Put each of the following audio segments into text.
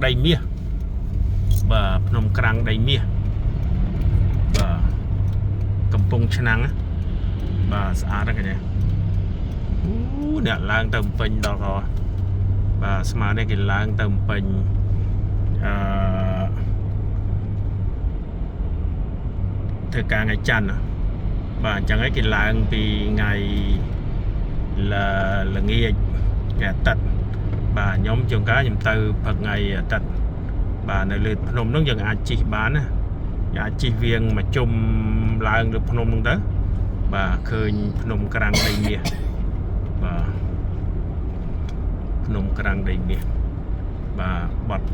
ដីមាសបាទភ្នំក្រាំងដីមាសបាទកំពង់ឆ្នាំងណាបាទស្អាតណាស់កញ្ញាអូអ្នកឡើងទៅពេញដល់កបាទស្មើនេះគេឡើងទៅពេញអឺធ្វើការថ្ងៃច័ន្ទណាបាទអញ្ចឹងហើយគេឡើងពីថ្ងៃលល្ងាចថ្ងៃអាទិត្យបាទខ្ញុំជួនកាលខ្ញុំទៅព្រឹកថ្ងៃអាទិត្យបាទនៅលើភ្នំហ្នឹងយើងអាចជិះបានណាយើងអាចជិះវៀងមកជុំឡើងលើភ្នំហ្នឹងទៅបាទឃើញភ្នំក្រាំងដីមាសបាទភ្នំក្រាំងដីមាសបាទបត់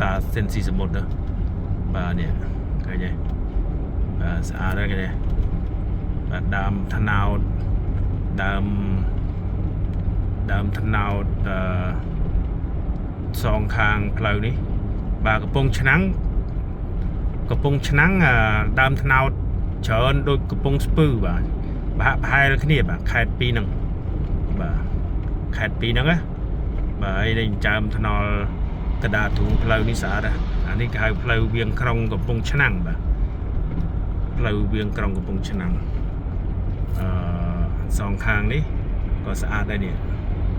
តាសិនស៊ីសមុទ្រទៅបាទនេះឃើញទេបាទស្អាតហើយគេនេះបាទដើមថ្នោតដើមដើមថ្នោតអឺសងខាងផ្លូវនេះបាទកំពង់ឆ្នាំងកំពង់ឆ្នាំងអឺដើមថ្នោតច្រើនដូចកំពង់ស្ពឺបាទប្រហាក់ប្រហែលគ្នាបាទខេត្តពីរហ្នឹងបាទខេត្តពីរហ្នឹងណាបាទហើយនេះចិញ្ចើមថ្នល់កដាទ្រូងផ្លូវនេះស្អាតណាស់អានេះគេហៅផ្លូវវៀងក្រុងកំពង់ឆ្នាំងបាទផ្លូវវៀងក្រុងកំពង់ឆ្នាំងអឺសងខាងនេះក៏ស្អាតដែរនេះ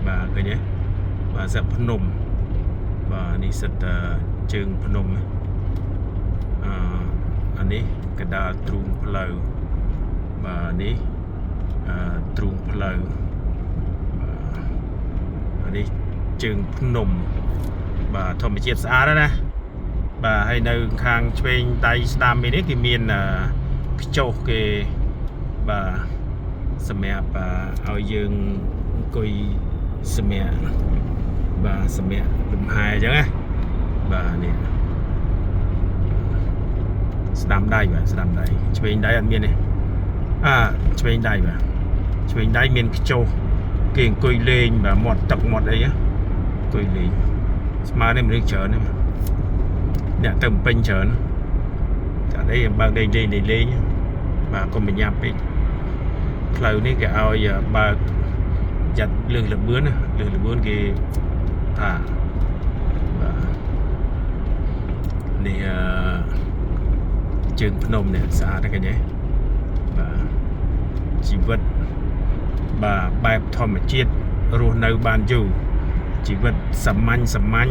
បាទឃើញទេបាទសិតភ្នំបាទនេះសិតតែជើងភ្នំណាអឺអានេះកដាលទ្រូងផ្លូវបាទនេះអឺទ្រូងផ្លូវបាទអានេះជើងភ្នំបាទធម្មជាតិស្អាតណាស់ណាបាទហើយនៅខាងឆ្វេងដៃស្ដាំនេះគេមានអឺខ្ចោះគេបាទសម្រាប់អឺឲ្យយើងអង្គុយសម្រាប់បាទសម្រាប់លំហែអញ្ចឹងណាបាទនេះស្ដាំដៃបាទស្ដាំដៃឆ្វេងដៃអត់មានទេអាឆ្វេងដៃបាទឆ្វេងដៃមានខ្ចោះគេអង្គុយលេងបាទមាត់ទឹកមាត់អីណាអង្គុយលេងស្មើនេះមនុស្សច្រើនណាស់បាទអ្នកទៅពេញច្រើនតែអីបើកលេងលេងលេងលេងបាទកុំប្រញាប់ពេកផ្លូវនេះគេឲ្យបើកយ៉ាត់លឿងលបឿនណាលឿងលបឿនគេថាបាទនេះអឺជើងភ្នំនេះស្អាតណាស់កញ្ញាបាទជីវិតបាទបែបធម្មជាតិរស់នៅបានយូរជីវិតសាមញ្ញសាមញ្ញ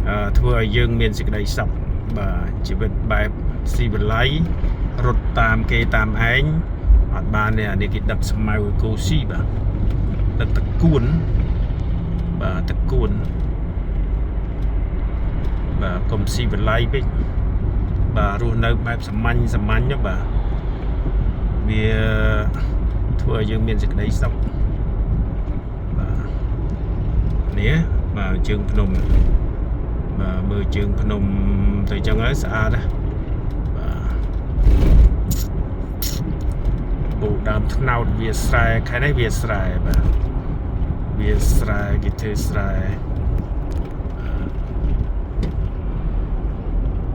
អឺធ្វើឲ្យយើងមានសេចក្តីសុខបាទជីវិតបែបស៊ីវិល័យរត់តាមគេតាមឯងអត់បានទេអានេះគេដឹកស្មៅឲ្យកូស៊ីបាទដឹកតកួនបាទតកួនបាទកុំស៊ីវិល័យពេកបាទរស់នៅបែបសាមញ្ញសាមញ្ញណាបាទវាធ្វើឲ្យយើងមានសេចក្តីសុខបាទនេះបាទជើងភ្នំបាទមើលជើងភ្នំទៅចឹងហើយស្អាតណាស់បាទបូដើមថ្នោតវាស្រែខែនេះវាស្រែបាទវាស្រែគេធ្វើស្រែ